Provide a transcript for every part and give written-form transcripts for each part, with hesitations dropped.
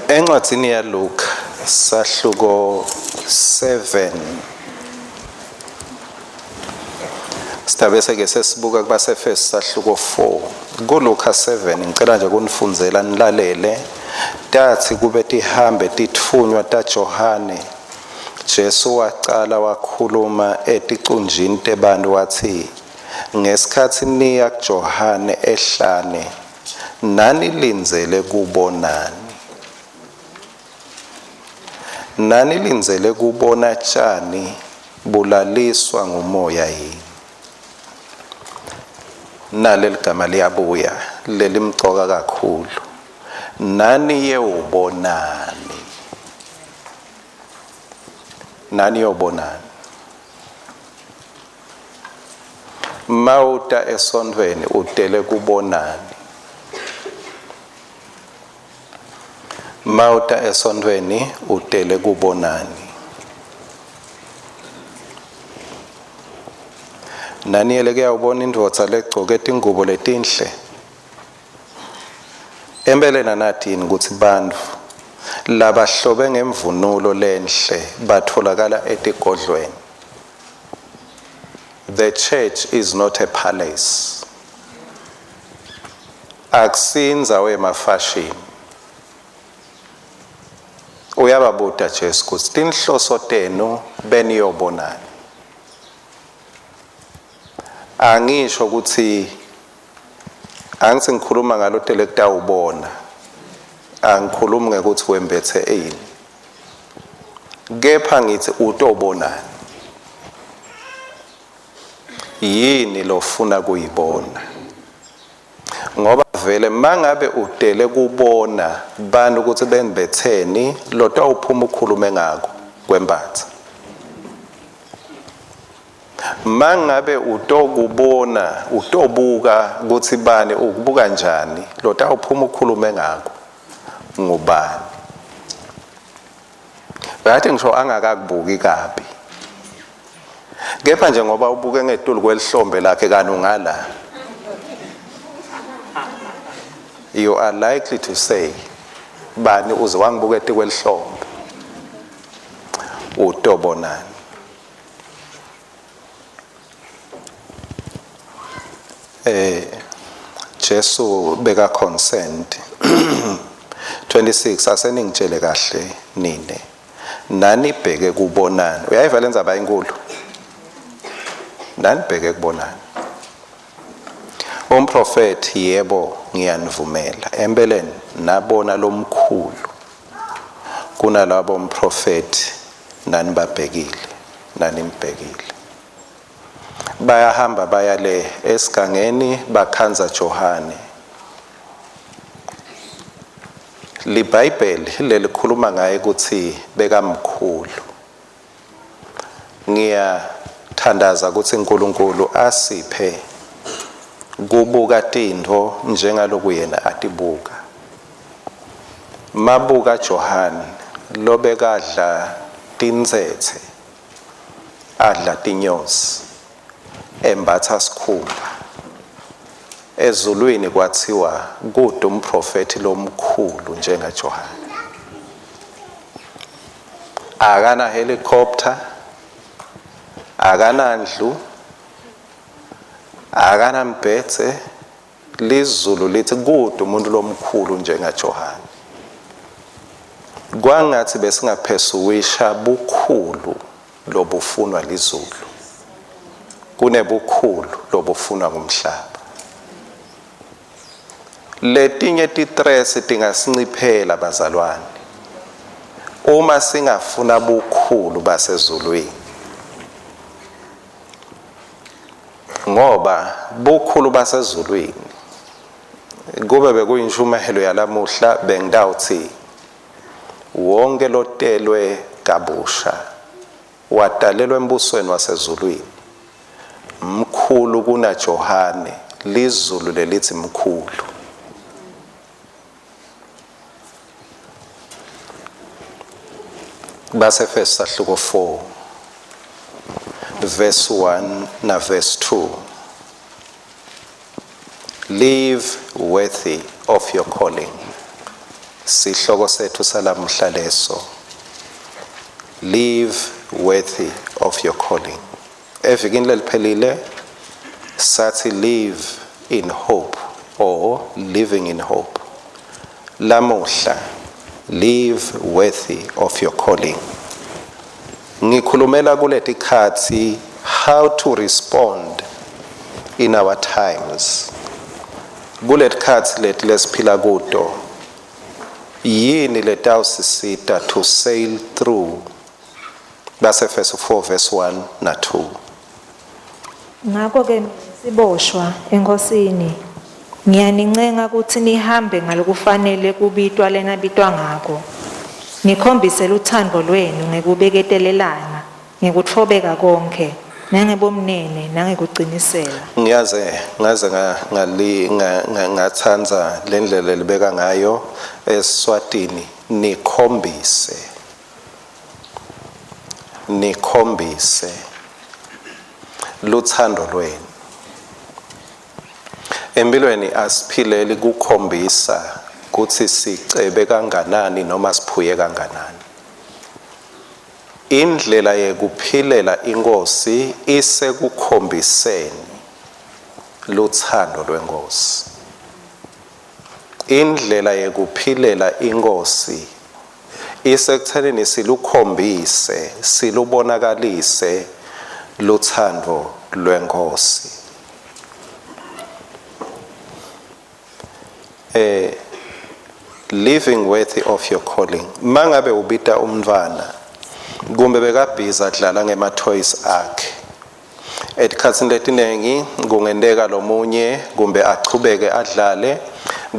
Encwadzini yaLuka sahluko 7 Sitabese ke sesibuka kubaseFesu sahluko 4 kuLuka 7 ngicela nje kunifundzela nilalele tathi kube tihambe titfunywa taJohane Jesu wacala wakhuluma eticunjini tebantu watsi ngesikhatsi niya kuJohane ehlane nanilindzele kubonani nanilindzele kubona tjani bulaliswa ngumoya yini naleli gama liyabuya lelimcoka kakhulu nani yewubonani nani yobonani Mawuta esontfweni utele kubonani? Mawuta esontfweni utele kubonani? Naniyele kuyawubona indvodza legcoke tingubo letinhle. Empeleni anati yini kutsi bantfu labahlobe ngemvunulo lenhle batfolakala etigodlweni? The church is not a palace. Akusindzawo yemafashini. Uyababuta Jesu kutsi tinhloso tenu beniyobonani. Angisho kutsi angithi ngikhuluma ngalotele kutawubona. Angikhulumi ngekuthi wembethe ini. Kepha ngithi utobonani? Yini lofuna kuyibona? Ngoba vele mangabe utele kubona bantu ukuthi bembetheni lotawuphuma ukhulume ngako kwembatha. Mangabe utokubona utobuka ukuthi bani ukubuka njani lotawuphuma ukhulume ngako ngubani. Uyathi ngisho angakakubuki kabi. Kepha nje ngoba ubuke ngetulu kwelihlombe lakhe kani ungala. You are likely to say bani uze wangibuka etikwelihlombe. Utobonani. Eh Jesu beka concerned 26 aseningitshele kahle nine nanibheke kubonani uyayiva lendzaba inkulu nanibheke kubonani umprofethi yebo ngiyanivumela empeleni nabona lomkhulu kunalabo mprofethi nanibabhekile nanimbhekile Bayahamba baya le esigangeni bakhandza Johane. LiBhayibheli lelikhuluma ngaye kutsi bekamkhulu. Ngiyathandaza kutsi uNkulunkulu asiphe kubuka tintfo njengaloku yena atibuka. Mabuka Johane lobekadla tintsetse adla tinyosi, embatsa sikhumba. Ezulwini kwathiwa kude umprofethi lomkhulu njengaJohane. Akana helicopter, akanandlu, akanambhedze, lizulu lithi kude umuntu lomkhulu njengaJohane. Kwangathi besingaphesuwisha bukhulu lobufunwa lizulu kunebukhulu lobufunwa ngumhlaba. Letinye titresi tingasinciphela bazalwane uma singafuna bukhulu basezulwini. Ngoba bukhulu basezulwini kube bekuyinshumayelo yalamuhla bengitawutsi wonke lotelwe kabusha watalelwa embusweni wasezulwini mkhulu kunaJohane lizulu lelithi mkhulu. Basefeso sahluko 4 verse 1 na verse 2. Live worthy of your calling. Sihloko sethu salamuhla leso. Live worthy of your calling. Evikini leliphelile sathi live in hope or living in hope. Lamuhla live worthy of your calling. Ngikhulumela kuletikhatsi how to respond in our times. Kuletikhatsi leti lesiphila kuto yini letawusisita to sail through baseFeso 4 verse 1 na 2. Ngakho-ke siboshwa eNkosini, ngiyanincenga kutsi nihambe ngalokufanele kubitwa lenabitwa ngako. Nikhombise lutsandvo lwenu ngekubeketelelana, ngekutfobeka konkhe, nangebumnene nangekucinisela. Ngiyaze ngaze ngali ngatsandza lendlela libeka ngayo eSwatini, nikhombise. Nikhombise luthando lwenu. Empilweni asiphileli kukhombisa kutsi sicebe kanganani noma siphuye kanganani. Indlela yekuphilela inkosi isekukhombiseni luthando lwenkosi. Indlela yekuphilela inkosi isekuthenini silukhombise, silubonakalise luthando lwenkosi. Living worthy of your calling. Mangabe ubita umntwana kumbe bekabhiza adlala ngema toys akhe, etikhatsini letinengi kungenteka lomunye kumbe achubeke adlale,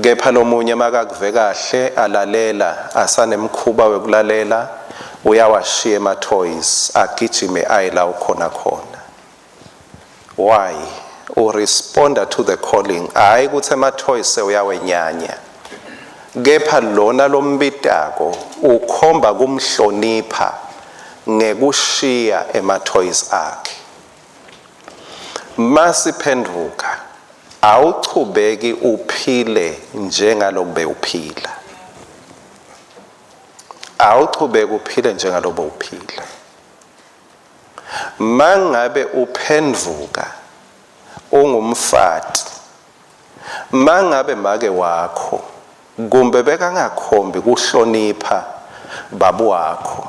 kepha lomunye makakuve kahle alalela, asanemkhuba wekulalela, uyawashiya ema toys agijime aye la ukhona khona. Why? U responda to the calling. Hayi kutsi ema toys sewuyawenyanya, kepha lona lombitako ukhomba kumhlonipha ngekushiya ema toys akhe. Masiphenduka awuchubeki uphile njengaloku uphila. Awuchubeki uphile njengaloku uphila. Mangabe uphenduka ungumfati, mangabe make wakho kumbe bekangakhombi kuhlonipha babu wakho,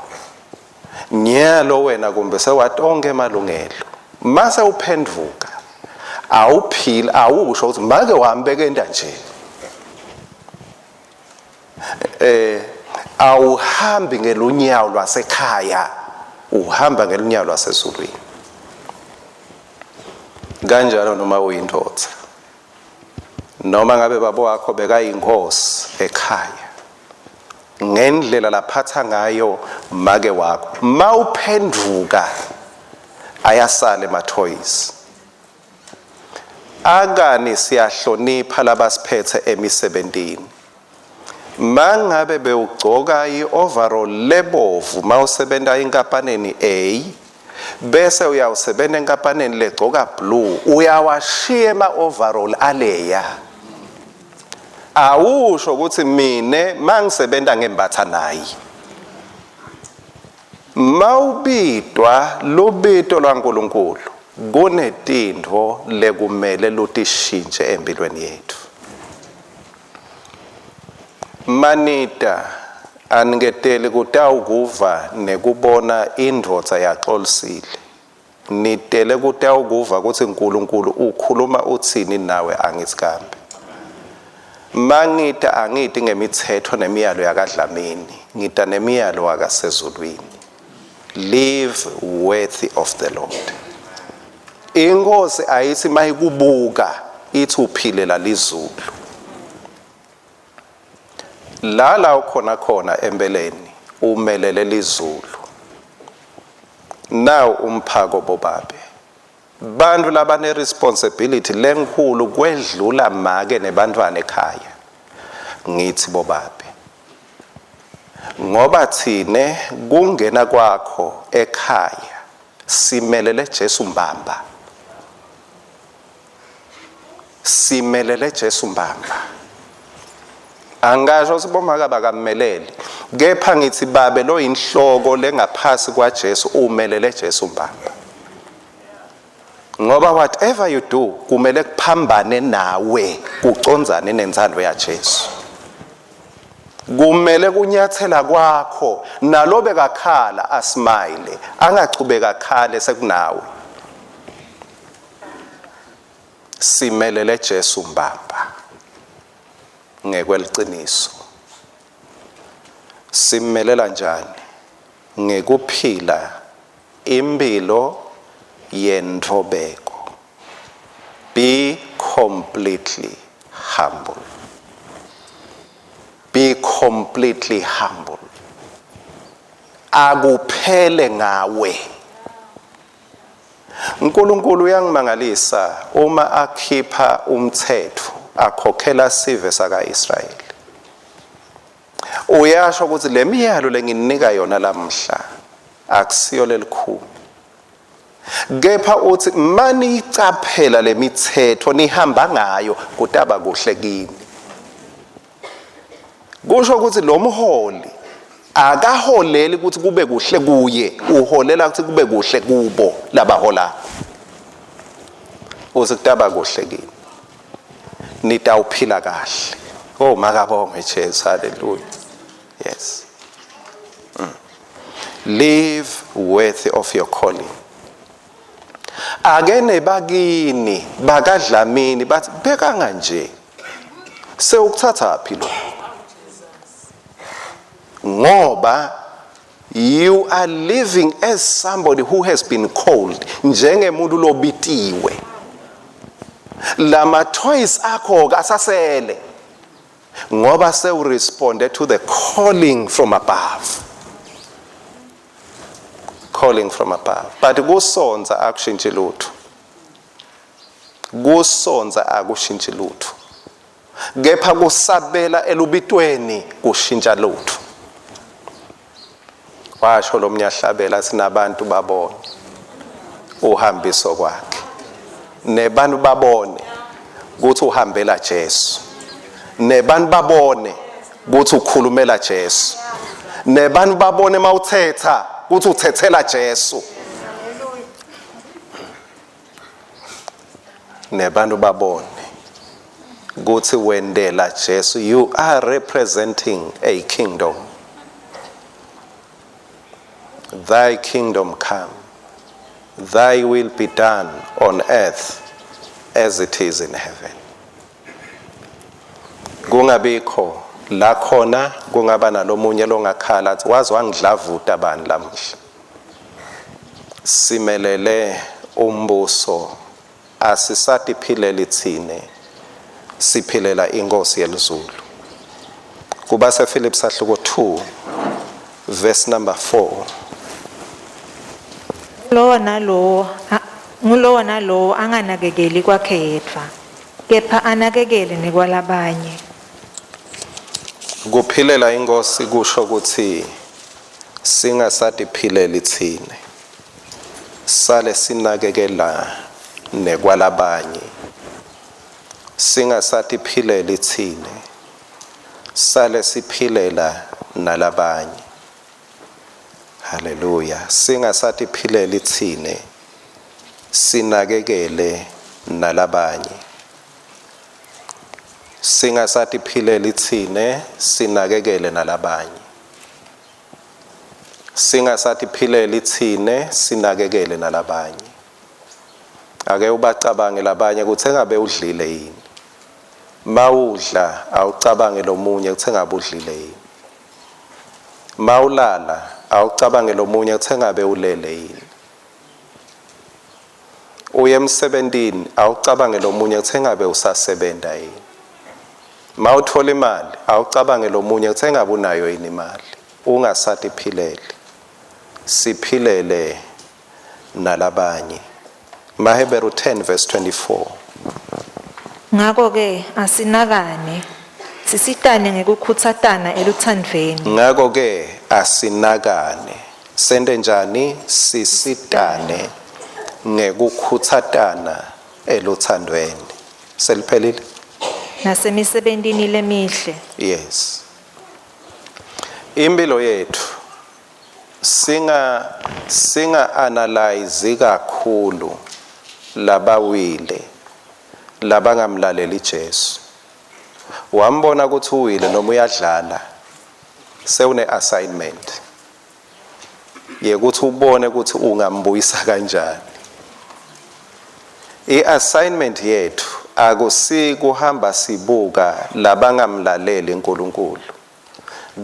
nyalo wena kumbe sewatonke emalungelo, mase uphenduka awuphili, awusho ukuthi make wami bekenda nje. Awuhambi ngelunyawo lwasekhaya, uhamba ngelunyawo lwasezulwini. Kanjalo noma uyindoda, noma ngabe baba wakho bekayinkosi ekhaya, ngendlela laphatha ngayo make wakho, mawuphenduka ayasala emathoyisi. Akani siyahlonipha labasiphethe emisebentini. Mangabe bewugcoka i-overall lebovu mawusebenta enkampaneni A, bese uyawusebenta enkampaneni legcoka blue, uyawashiya ema-overall aleya. Awusho ukuthi mine mangisebenta ngembatha nayi. Mawubitwa lubito lwaNkulunkulu, kunetintfo lekumele lutishintshe empilweni yethu. Manita aniketeli kutawukuva nekubona indvodza yaxolisile. Nitele kutawukuva kutsi uNkulunkulu ukhuluma utsini nawe, angithi kambe. Mangita angiti ngemithetho nemiyalo yakaDlamini, ngita nemiyalo wakasezulwini. Live worthy of the Lord. Inkosi ayithi mayikubuka ithi uphilela lizulu. La la ukhona khona empeleni umelele lizulu. Now umphako bobabe, bantu labane responsibility lenkhulu kwedlula make nebantwana ekhaya, ngithi bobabe, ngoba thine kungena kwakho ekhaya simelele Jesu mbamba, simelele Jesu mbamba. Angasho ukuthi bomaka bakammelele, kepha ngithi babe lo inhloko lengaphasi kwaJesu umelele Jesu mbamba. Ngoba whatever you do kumele kuphambane nawe, kucondzane nentsandvo yaJesu. Kumele kunyathela kwakho nalobe kakhala asmile, angachubeka khale sekunawe. Simelele Jesu mbamba ngekweliciniso. Simelela njani? Ngekuphila impilo yentfobeko. Be completely humble. Be completely humble. Akuphele ngawe. uNkulunkulu uyangimangalisa uma akhipha umthetho akhokhela sive sakaIsrayeli. Uyasho ukuthi lemiyalo lenginika yona lamhla akusiyo lelikhulu. Kepha uthi maniyicaphela lemithetho nihamba ngayo kutaba kuhle kini. Kusho ukuthi lo mholi akaholeli ukuthi kube kuhle kuye, uholela ukuthi kube kuhle kubo labahola. Uthi kutaba kuhle kini. Nitawuphila kahle. Oh makabongwe Jesu, hallelujah. Yes. Live worthy of your calling. Ake nebakini bakadlamini bathi bekanga nje. Sewukuthatha phi lo? Ngoba you are living as somebody who has been called, njengemuntu lobitiwe. Lama toys akho kasasele ngoba sewuresponded to the calling from above. Calling from above. But kusonza akushintshi lutho. Kusonza akushintshi lutho. Kepha kusabela elubitweni kushintsha lutho. Washo lo mnyahlabela sinabantu babone uhambiso kwakhe. Nebantu babone ukuthi uhambela Jesu. Nebantu babone ukuthi ukhulumela Jesu. Nebantu babone mawuthetha ukuthi uthethela Jesu. Nebantu babone ukuthi wendela Jesu. You are representing a kingdom. Thy kingdom come, thy will be done on earth as it is in heaven. Kungabikho la khona kungaba nalomunye longakhala athi waze wangidlavuta bani lamhla. Simelele umbuso, asisatiphileli thine, siphilela inkosi yelizulu. Kubase Philip sahluko 2 verse number 4. Lowo nalowo ngulowo nalowo anganakekeli kwakhe yedvwa, kepha anakekele nekwalabanye. Kuphilela inkosi kusho ukuthi singasatiphileli thine, sale sinakekela nekwalabanye. Singasatiphileli thine, sale siphilela nalabanye. Haleluya. Singasatiphileli thine, sinakekele nalabanye. Singasatiphileli thine, sinakekele nalabanye. Singasatiphileli thine, sinakekele nalabanye. Ake ubacabange labanye ukuthi engabe udlile yini. Mawudla awucabange lomunye ukuthi engabe udlile yini. Mawulala awucabange lomunye ukuthi engabe ulele yini. Uye emsebentini awucabange lomunye ukuthi engabe usasebenta yini. Mawuthola imali awucabange lomunye ukuthi engabe unayo yini imali. Ungasatiphileli, siphilele nalabanye. Maheberu 10 verse 24. Ngako ke asinakane, sisitane ngekukhutsatana eluthandvweni. Ngako ke asinakane, sente njani? Sisitane ngekukhutsatana eluthandweni. Seliphelile? Nasemisebentini lemihle. Yes. Impilo yethu singa analyze kakhulu labawile labangamlaleli Jesu. Wambona ukuthi uwile noma uyadlala, sewune assignment yekuthi ubone ukuthi ungambuyisa kanjani. I-assignment yethu akusikuhamba sibuka labangamlaleli uNkulunkulu,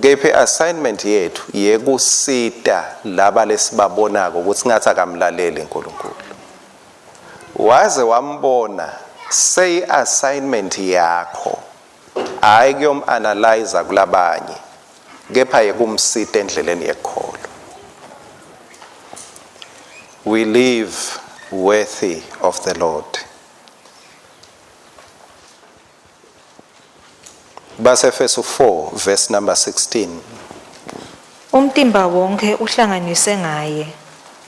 kepha i-assignment yethu yekusita laba lesibabonako ukuthi ngathi akamlaleli uNkulunkulu. Waze wambona, seyi-assignment yakho hayi kuyom-analyze kulabanye, kepha yekumsita endleleni yekholo. We live worthy of the Lord. Basefeso 4 verse number 16. Umtimba wonke uhlanganiswe ngaye,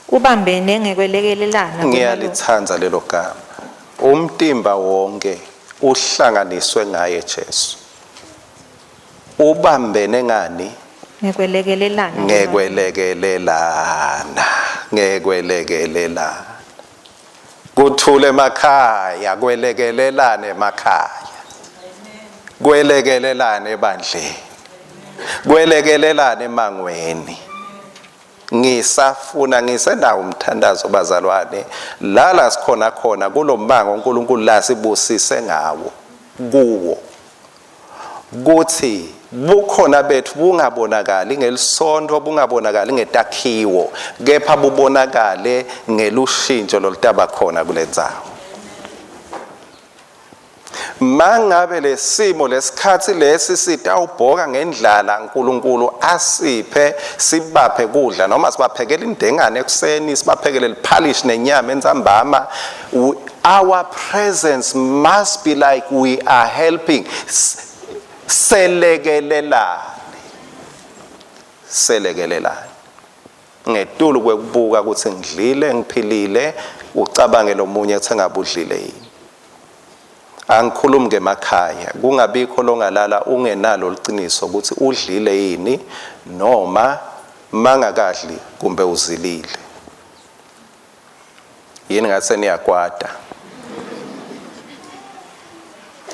ubambene ngekwelekelelana. Ngiyalithanda lelo gama. Umtimba wonke uhlanganiswe ngaye Jesu. Ubambene ngani? Ngekwelekelelana. Ngekwelekelelana, ngekwelekelelana. Kuthule emakhaya, kwelekelelana emakhaya. Kwelekelelana ebandleni. Kwelekelelana emangweni. Ngisafuna ngisenawo umthandazo bazalwane, lala sikhona khona kulombango uNkulunkulu lasibusise ngawo kuwo, kuthi bukhona bethu bungabonakali ngelisonto, bungabonakali ngetakhiwo, kepha bubonakale ngelushintsho lolutaba khona kulendzawo. Mangabe lesimo lesikhathi lesi sitawubhoka ngendlala, uNkulunkulu asiphe sibaphe kudla, noma sibaphekele indengane ekuseni, sibaphekele liphalish nenyama entsambama. Our presence must be like we are helping. Selekelelane, selekelelane ngetulu kwekubuka ukuthi ngidlile ngiphilile, ucabange lomunye ethi engabudlile yini. Angikhulumi ngemakhaya, kungabikho longalala ungenalo liqiniso ukuthi udlile yini noma mangakadli kumbe uzilile yini. Ngathi niyakwata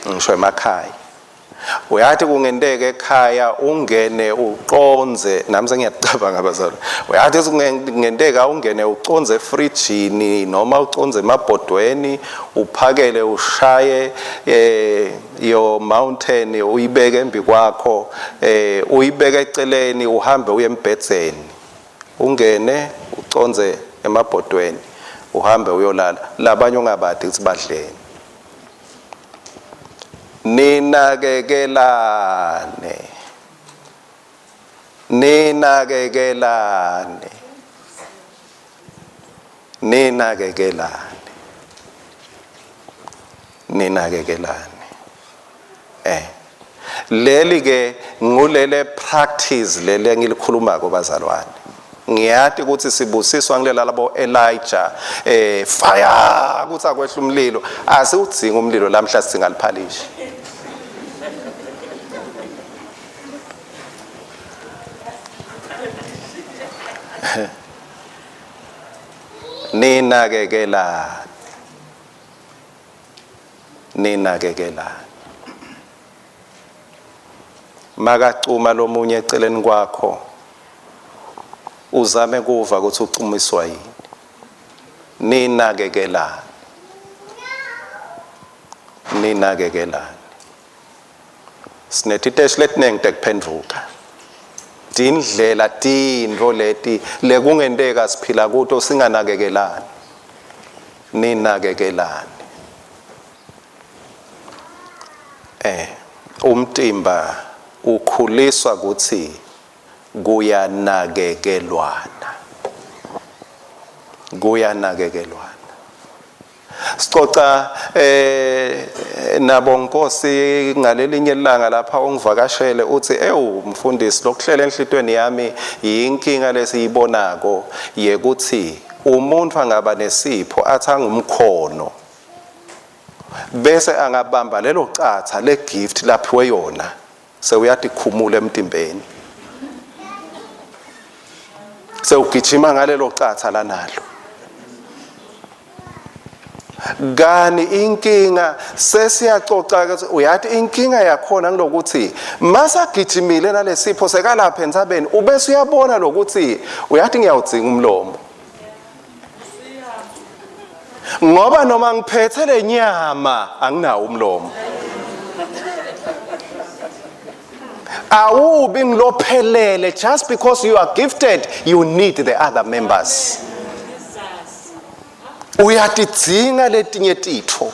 ngisho emakhaya, uyathi kungenteka ekhaya ungene uqonze, nami sengiyacabanga abazali, uyathi kungenteka ungene uconze efrijini noma uconze emabhodweni, uphakele ushaye your mountain, uyibeke embi kwakho, uyibeke eceleni, uhambe uye embhedzeni, ungene uconze emabhodweni, uhambe uyolala, labanye ungabadi ukuthi badleni. Ninakekelane, ninakekelane, ninakekelane, ninakekelane. Leli ke ngulele practice lele ngilikhulumako bazalwane. Ngiyati ukuthi sibusiswa ngilela labo Elijah, fire kuthi akwehla umlilo. Asiwudzingi umlilo lamhla, singaliphalishi. Ninakekelane, ninakekelane. Makacuma lomunye eceleni kwakho, uzame kuva ukuthi ucumiswa yini. Ninakekelane, ninakekelane. Sinetiteshi letiningi tekuphendvuka, tindlela tintfo leti lekungenteka siphila kuto singanakekelani. Ninakekelane. Umtimba ukhuliswa ukuthi kuyanakekelwana, kuyanakekelwana. Sicoca nabo Nkosi ngalelinye ilanga lapha ungivakashele, uthi ewu mfundisi, lokuhlela enhlitweni yami yinkinga lesiyibonako yekuthi umuntu angaba nesipho athi angumkhono. Bese angabamba lelo catha le gift laphiwe yona, sewuyatikhumula emtimbeni. Sewugijima ngalelo catha lanalo. Kani inkinga sesiyacoca ke, uyathi inkinga yakhona ngilokuthi masagijimile nalesipho sekalapha entsabeni, ubese uyabona lokuthi uyathi ngiyawudzinga umlomo, ngoba noma ngiphethe lenyama anginawo umlomo. Awubi ngilophelele just because you are gifted. You need the other members. Uyatidzinga letinye titfo.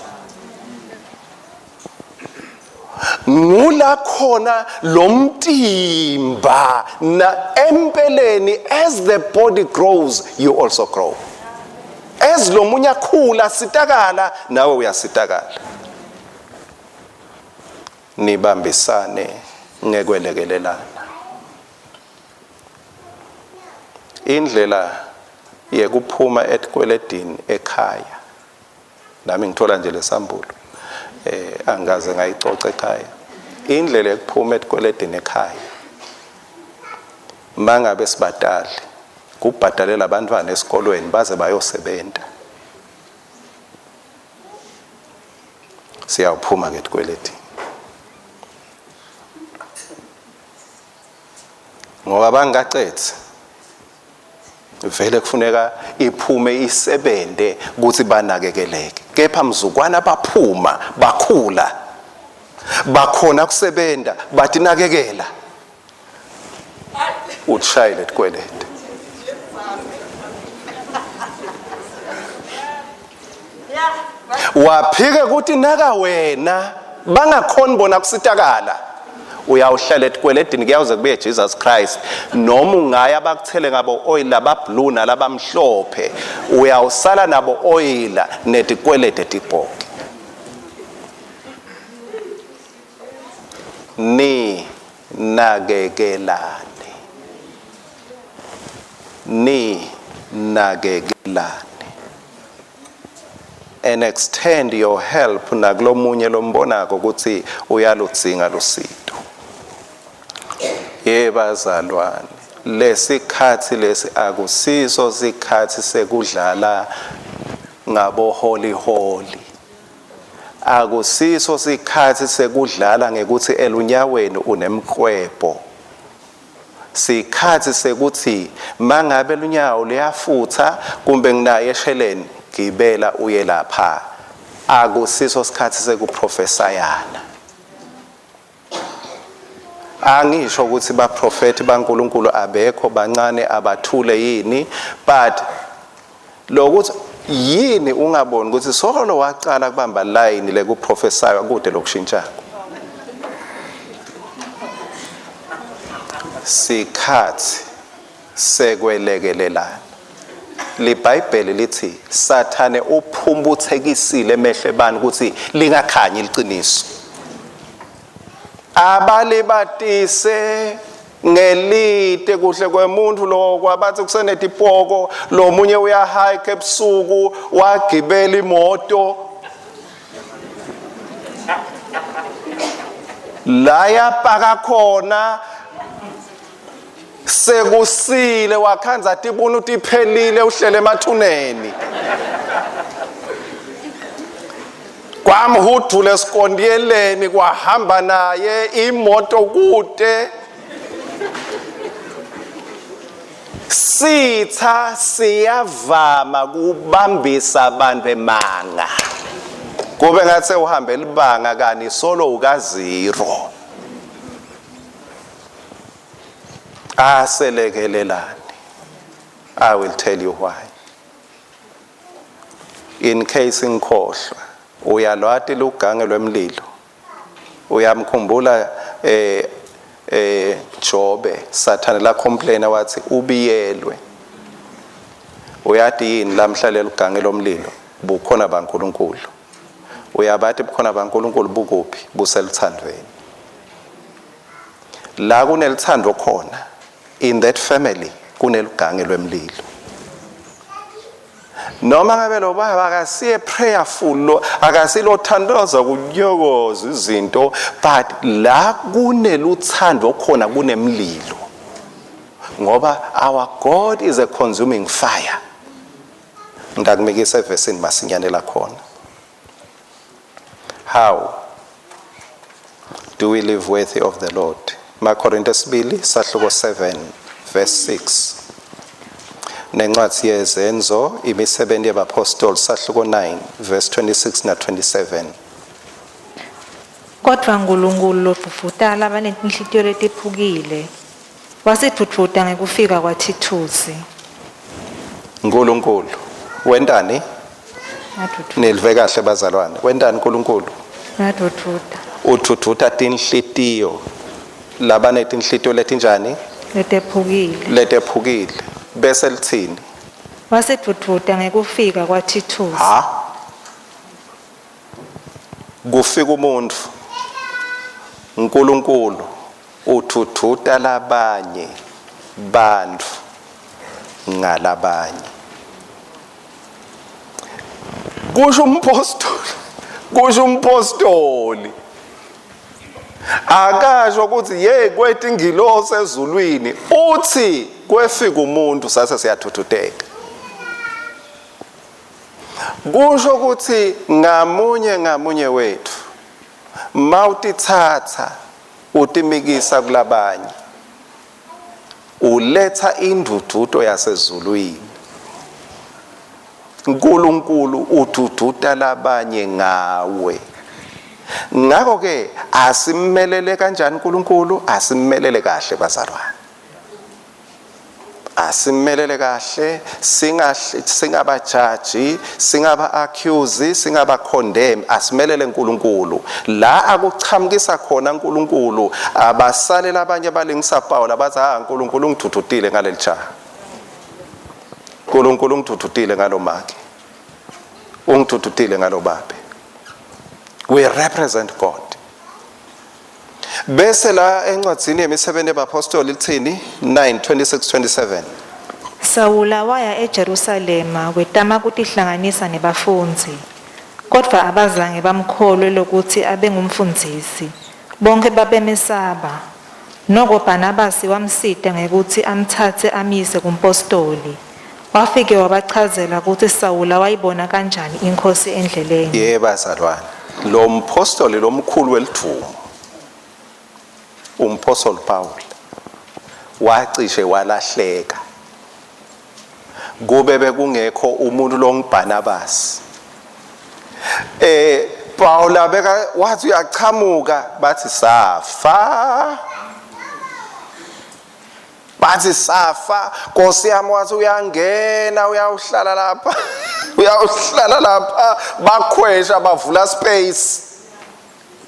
Ngula khona lomtimba na empeleni, as the body grows, you also grow. As lo munye akhula sitakala, nawe uyasitakala. Nibambisane ngekwelekelelana. Indlela yekuphuma etikweledini ekhaya, nami ngithola nje lesambulo, angikaze ngayicoca ekhaya. Indlela yekuphuma etikweledini ekhaya, mangabe sibatali, kubhadalela abantwana esikolweni baze bayosebenta, siyawuphuma ke etikweledini, ngoba bangacethe vele kufuneka iphume isebente ukuthi banakekeleke. Kepha mzukwana baphuma, bakhula, bakhona kusebenta, batinakekela, ushayile tikwelede. Waphike ukuthi naka wena bangakhoni bona kusitakala, uyawuhlala etikweledini kuyawuze kubuye Jesus Christ. Noma ungaya bakuthele ngabo oil abablue nalabamhlophe, uyawusala nabo oil netikwelede tibhoke. Ni nakekelane, ni nakekelane and extend your help nakulomunye lombonako ukuthi uyaludzinga lusito. Yebazalwane, lesikhathi lesi akusiso sikhathi sekudlala ngabo holy holy. Akusiso sikhathi sekudlala ngekuthi elunyaweni unemqwebho. Sikhathi sekuthi mangabe lunyawo luyafutha kumbe nginaye esheleni, gibela uye lapha. Akusiso sikhathi sekuprofesayana. Angisho ukuthi baprofeti baNkulunkulu abekho, bancane, abathule yini, but lokuthi yini ungaboni ukuthi solo waqala kubamba line lekuprofesaywa kude lokushintshako. Sikhathi sekwelekelelana. LiBhayibheli lithi Sathane uphumbuthekisile emehlo ebani ukuthi lingakhanyi liqiniso. Abalibatise ngelite kuhle kwemuntu lokho, abathi kusenetipoko, lo munye uyahike ebusuku wagibela imoto la yapaka khona, sekusile, wakhanza tibunu tiphelile, uhlele emathuneni, kwamhudula esikondiyeleni, kwahamba naye imoto kude. Sitha siyavama kubambisa abantu emanga, kube ngathi uhambe libanga kani solo uka zero. Aselekelelane. I will tell you why in case ngikhohlwa. Uyalwati lugange lwemlilo? Uyamkhumbula Jobe? Sathane la complaina wathi ubiyelwe. Uyati yini lamhlalela ugange lomlilo? Bukhona baNkuluNkulu. Uyabathi bukhona baNkuluNkulu bukuphi? Buseluthandweni. La kunelithando khona, in that family kunelugange lwemlilo. Noma ngabe lo baba akasiye prayerful lo, akasilothandaza kunyokoza izinto, but la kuneluthando khona kunemlilo, ngoba our God is a consuming fire. Ndakumikisa evesini masinyane lakhona. How do we live worthy of the Lord? Makorinte sibili sahluko 7 verse 6, nencwadi yezenzo imisebenzi yabapostoli sahluko 9 verse 26 na 27. Kodwa Nkulunkulu lodvudvuta labanetinhlitiyo letiphukile wasidvudvuta ngekufika kwaThithusi. Nkulunkulu wentani? Wadvudvuta. Nilve kahle bazalwane, wentani Nkulunkulu? Wadvudvuta. Udvudvuta tinhlitiyo labanetinhlitiyo letinjani? Letephukile. Letephukile. Bese lithini? Wasidvudvuta ngekufika kwaThithusi. Ha, kufika umuntu, Nkulunkulu udvudvuta labanye bantfu ngalabanye. Kusho umpostoli, kusho umpostoli, akasho ukuthi ye kwetingilosi ezulwini, uthi kwefika umuntu sase siyathuthuteka. Kusho ukuthi ngamunye ngamunye wethu mawutithatha utimikisa kulabanye, uletha indududo yasezulwini. uNkulunkulu udududa labanye ngawe. Ngakho ke asimelele kanjani uNkulunkulu? Asimelele kahle bazalwane, asimelele kahle, singabajaji, singaba accuse, singaba condemn. Asimelele uNkulunkulu la akuchamukisa khona uNkulunkulu. Abasale labanye balingisa Paul, abathi ha, uNkulunkulu ungithuthutile ngaleli jaha, uNkulunkulu ungithuthutile ngalomake, ungithuthutile ngalobabe. We represent God. Bese la encwadzini yemisebenzi yabapostoli lithini? 9 26 27. Sawula waya eJerusalema wetama kutihlanganisa nebafundzi, kodvwa abazange bamkholwe lokuthi abengumfundzisi. Bonke babemesaba. Noko Barnabasi wamsita ngekutsi amtsatse amyise kumpostoli. Wafike wabachazela kutsi Sawula wayibona kanjani iNkhosi endleleni. Yebo bazalwane, lo mpostoli lomkhulu welidvumo, umpostoli Paul, wacishe walahleka kube bekungekho umuntu longuBarnabas. Paul beka wathi uyachamuka, bathi safa, bathi safa Nkosi yami. Wathi uyangena, uyawuhlala lapha, uyawuhlala lapha, bakhwesha, bavula space,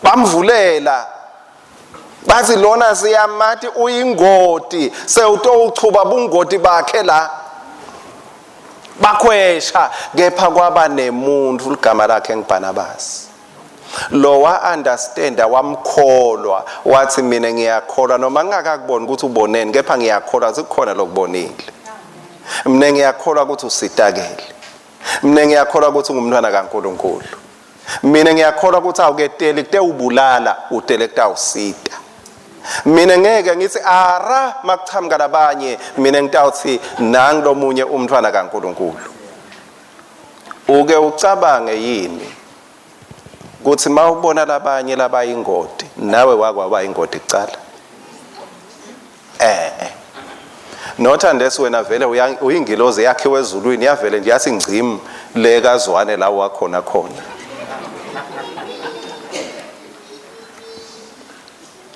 bamvulela, bathi lona siyamati uyingoti, sewutowuchuba bungoti bakhe la. Bakhwesha, kepha kwaba nemuntu ligama lakhe ngiBarnabas, lo wa understanda, wamkholwa, wathi mina ngiyakholwa noma ngingakakuboni ukuthi uboneni, kepha ngiyakholwa sikukhona lokubonile. Mina ngiyakholwa ukuthi usitakele, mina ngiyakholwa ukuthi ungumntwana kaNkuluNkulu, mina ngiyakholwa ukuthi awuketeli kutewubulala, utele kutawusita. Mina ngeke ngithi ara makuchamuka labanye, mina ngitawuthi nangi lomunye umntwana kaNkuluNkulu. Uke ucabange yini kuthi mawubona labanye labayingoti, nawe wakwaba ingoti kucala? Not unless wena vele uyingilozi yakhiwe ezulwini, yavele nje yathi ngcim le kazwane la wakhona khona,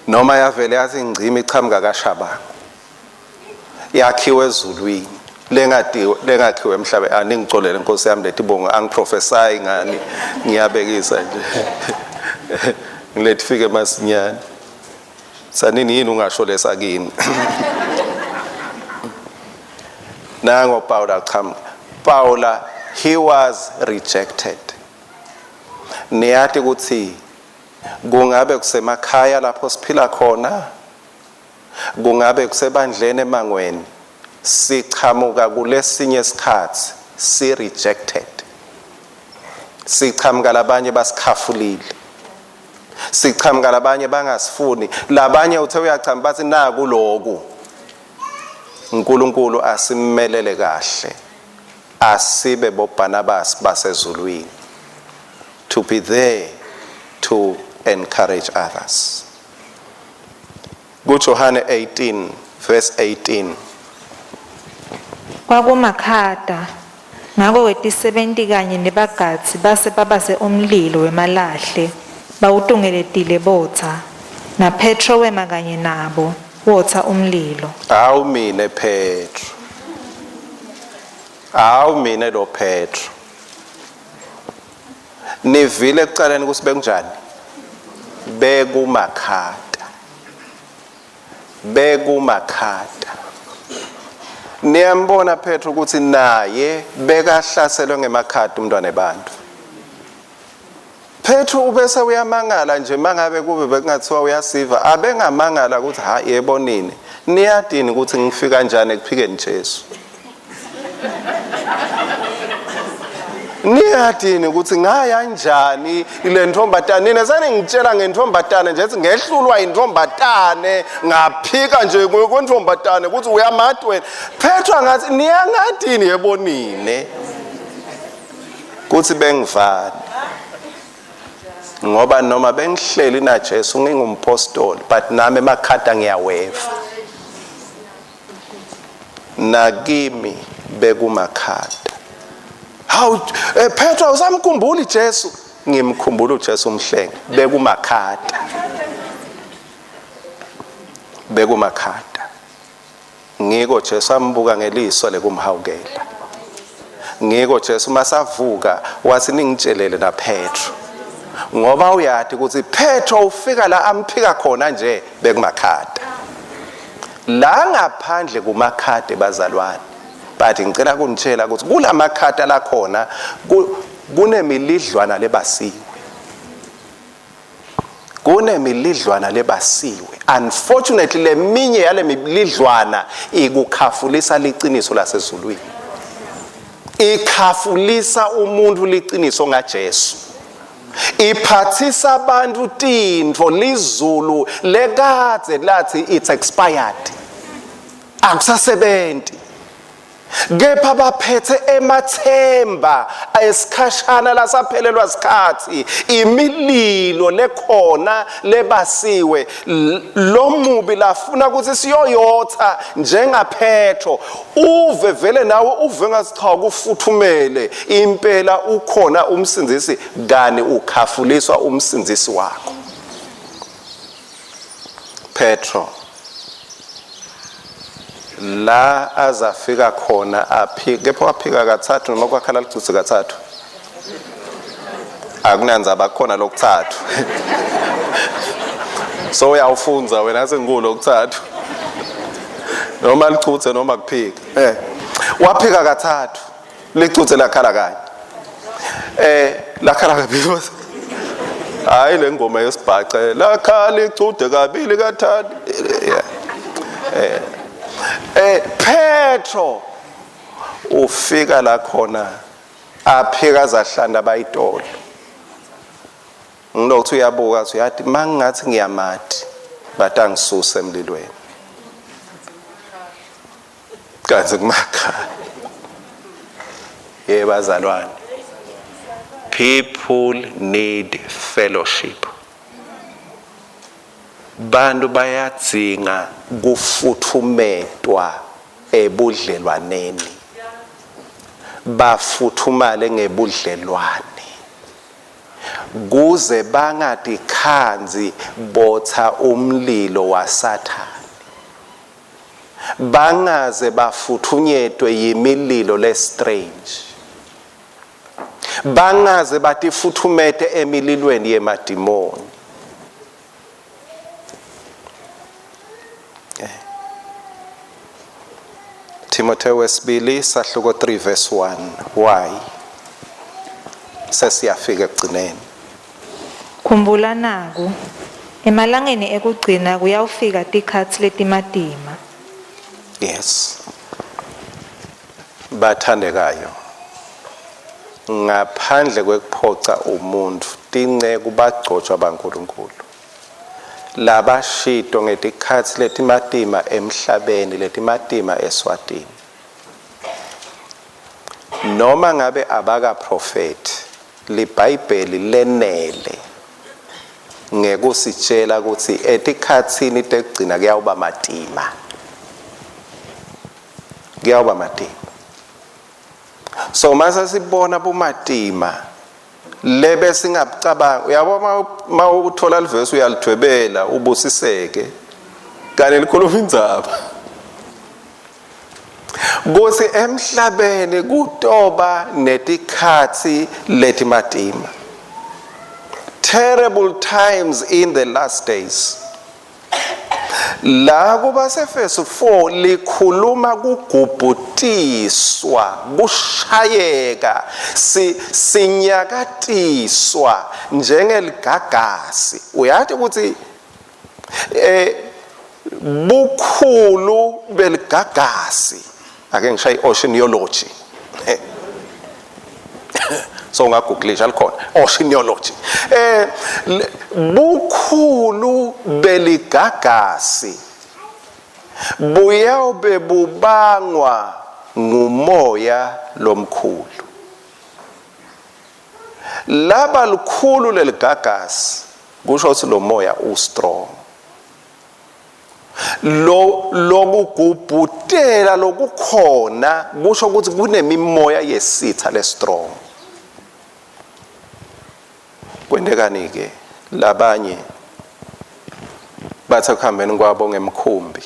noma yavele yathi ngcim ichamuka kaShabangu, yakhiwe ezulwini, lengadiwe, lengakhiwe emhlabeni. Aningicolele Nkosi yami, letibongo angiprophesy ngani, ngiyabekisa nje, ngilethi fike masinyane. Sanini yini ungasho lesakini? Nango Paula chamuka. Paula, he was rejected. Niyati ukuthi kungabe kusemakhaya lapho siphila khona, kungabe kusebandleni emangweni, sichamuka kulesinye isikhathi. Si rejected. Sichamuka labanye basikhafulile. Sichamuka labanye bangasifuni. Labanye uthe uyachamba bathi naku loku. uNkulunkulu asimmelele kahle. Asibe boBarnabas basezulwini. To be there to encourage others. KuJohane 18 verse 18. Kwakumakhata. Ngako wetisebenti kanye nebagadzi base babase umlilo wemalahle bawutungeletile botsa. NaPhetro wema kanye nabo, wotsa umlilo. Awu mine Petro. Awu mine lo Petro. Nivile ekucaleni ukuthi bekunjani? Bekumakhata. Bekumakhata. Niyambona Petro ukuthi naye bekahlaselwe ngemakhata umntwana ebantu. Petro ubese uyamangala nje mangabe kube bekungathiwa uyasiva abengamangala ukuthi ha yebo nini niyadini ukuthi ngifika kanjani ekuphikeni Jesu. Niyadini ukuthi ngaya njani le ntombatane nina seningitshela ngentombatane nje ethi ngehlulwa intombatane ngaphika nje kwentombatane ukuthi uyamati wena. Petro angathi niyangadini yebo nine kuthi bengivani ngoba noma bengihleli na Jesu ngingumpostoli but nami emakhata ngiyaweva nakimi bekumakhata. Hawu Petro usamkhumbuli Jesu? Ngimkhumbula uJesu umhlenge bekumakhata. Bekumakhata. Ngiko Jesu ambuka ngeliso lekumhawukela. Ngiko Jesu masavuka wathi ningitshelele na Petro. Ngoba uyati ukuthi Petro ufika la amphika khona nje bekumakhata. La ngaphandle kumakhade bazalwane. But ngicela kunitshela ukuthi kulamakhata la khona kunemilidlwana lebasiwe. Kunemilidlwana lebasiwe. Unfortunately leminye yale milidlwana ikukhafulisa liciniso lasezulwini. Ikhafulisa umuntu liciniso ngaJesu. Iphathisa abantu tintfo lizulu lekadze lathi it's expired. Akusasebenzi. Kepha baphethe emathemba esikhashana lasaphelelwa sikhathi imililo lekhona lebasiwe lomubi lafuna ukuthi siyoyotha njengaPetro uve vele nawe uve ngathi cha kufuthumele impela ukhona umsindzisi kani ukhafuliswa umsindzisi wakho. Petro la azafika khona aphika kepha waphika kathathu noma kwakhala licutsi kathathu akunandzaba khona lokuthathu so uyawufunza wena sengikulo lokuthathu noma licutse noma kuphika waphika kathathu licutse lakhala kanye lakhala kabili hayi le ngoma yesibhace lakhala icude kabili kathathu Petro ufika la khona aphika zahlanda bayitolo ngilokhu uyabuka uthi uyathi mangingathi ngiyamati batangisusa emlilweni kanti kumakhaya. Yebo bazalwane, people need fellowship. Bantu bayadzinga kufuthumetwa ebudlelwaneni, bafuthumale ngebudlelwane kuze bangatikhandzi botha umlilo waSathane, bangaze bafuthunyetwe yimililo le strange, bangaze batifuthumete emililweni yemadimoni. Timotheo wesibili sahluko 3 verse 1. Why? Sesiyafika ekugcineni. Khumbula naku, emalangeni ekugcina kuyawufika tikhatsi letimatima. Yes. Bathandekayo. Ngaphandle kwekuphoca umuntfu, tinceku bagcotshwa baNkulunkulu labashito ngetikhatsi letimatima emhlabeni, letimatima eSwatini. Noma ngabe abakaprofethi, liBhayibheli lenele ngekusitshela ukuthi etikhatsini tekugcina kuyawuba matima. Kuyawuba matima. So mase sibona bumatima lebe singabucabanga, uyabo, mawuthola livesi uyalidwebela ubusiseke, kanti likhuluma indzaba kutsi emhlabeni kutoba netikhatsi letimatima, terrible times in the last days. La kubaseFesu 4 likhuluma kugubhutiswa, kushayeka, si sinyakatiswa njengeligagasi. Uyati ukuthi bukhulu beligagasi, ake ngishaye oceanology, so ungagooglisha likhona oceanology, bukhulu beligagasi buyawube bubangwa ngumoya lomkhulu. Laba likhulu leligagasi kusho ukuthi lo moya u-strong, lo lokugubhutela lokukhona kusho ukuthi kunemimoya yesitha le-strong. Kwentekani ke? Labanye bathi ekuhambeni kwabo ngemkhumbi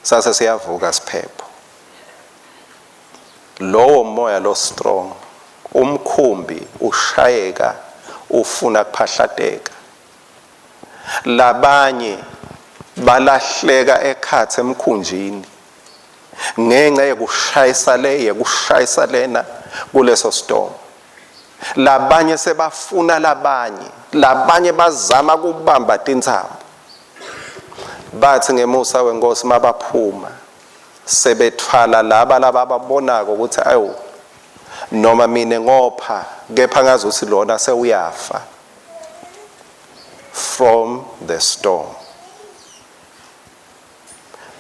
sase siyavuka siphepho, lowo moya lo strong, umkhumbi ushayeka ufuna kuphahlateka. Labanye balahleka ekhatsi emkhunjini ngenxa yekushayisa le yekushayisa lena kuleso storm. Labanye sebafuna labanye, labanye bazama kubamba tintsambo. Bathi ngemusa wenkosi mabaphuma sebethwala laba labababonako ukuthi awu, noma mina ngopha, kepha ngazi ukuthi lona sewuyafa from the storm.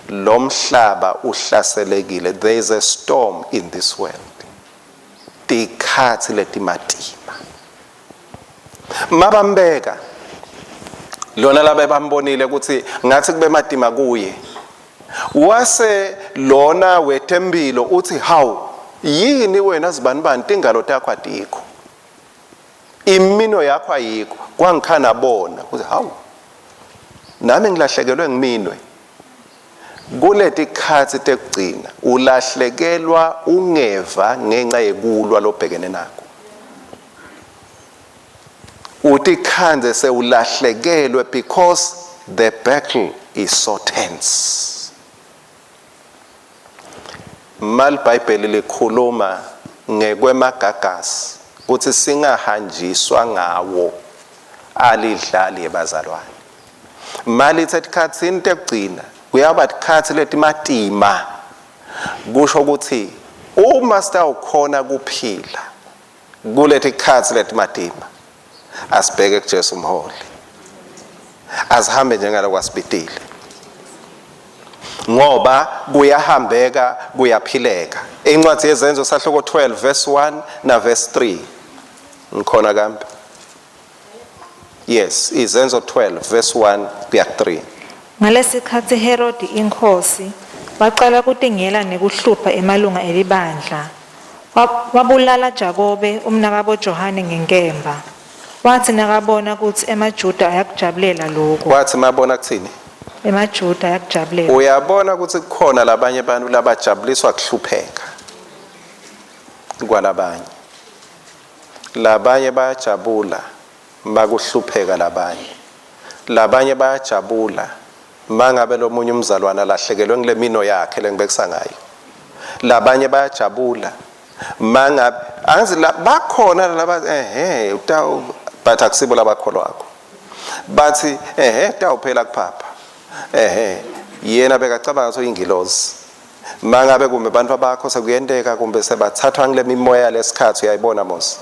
Lo mhlaba uhlaselekile, there is a storm in this world, tikhatsi letimatima. Mabambeka lona labe bambonile ukuthi ngathi kube matima kuye, wase lona wethembilo uthi, "Hawu, yini wena zibanibani, tingalo takho atikho, imino yakho ayikho?" Kwangikhana bona ukuthi hawu, nami ngilahlekelwe ngiminwe. Kuleti khatsi tekugcina ulahlekelwa ungeva ngenxa yekulwa lobhekene nako, utikhandze sewulahlekelwe because the battle is so tense. MaliBhayibheli likhuluma ngekwemagagasi kutsi singahanjiswa ngawo, alidlali ebazalwane. Malithi etikhatsini tekugcina kuyaba tikhatsi letimatima, kusho ukuthi uma sitawukhona kuphila kuleti khatsi letimatima, asibheke kuJesu umholi, asihambe njengaloko asibitile, ngoba kuyahambeka, kuyaphileka. Incwadi yeZenzo sahluko 12 verse 1 na verse 3. Ngikhona kambe? Yes, Izenzo 12 verse 1 kuya 3. Ngalesikhatsi Herodi inkhosi wacala kutingela nekuhlupha emalunga elibandla. Wabulala Jakobe umnakabo Johane ngenkemba. Watsi nakabona kutsi emaJuda ayakujabulela lokhu. Wathi mabona kuthini? EmaJuda ayakujabulela. Uyabona ukuthi kukhona labanye abantu labajabuliswa kuhlupheka kwalabanye. Labanye bayajabula makuhlupheka labanye. Labanye bayajabula mangabe lomunye umzalwane alahlekelwe ngile mino yakhe lengibekisa ngayo. Labanye bayajabula mangabe angazi la bakhona laba ehe utawu, but akusibo labakholwako, bathi ehe tawuphela kuphapha, ehe yena bekacabanga ukuthi uyingilozi. Mangabe kumbe abantu bakho sekuyenteka kumbe sebathathwa ngile mimoya lesikhathi, uyayibona mos,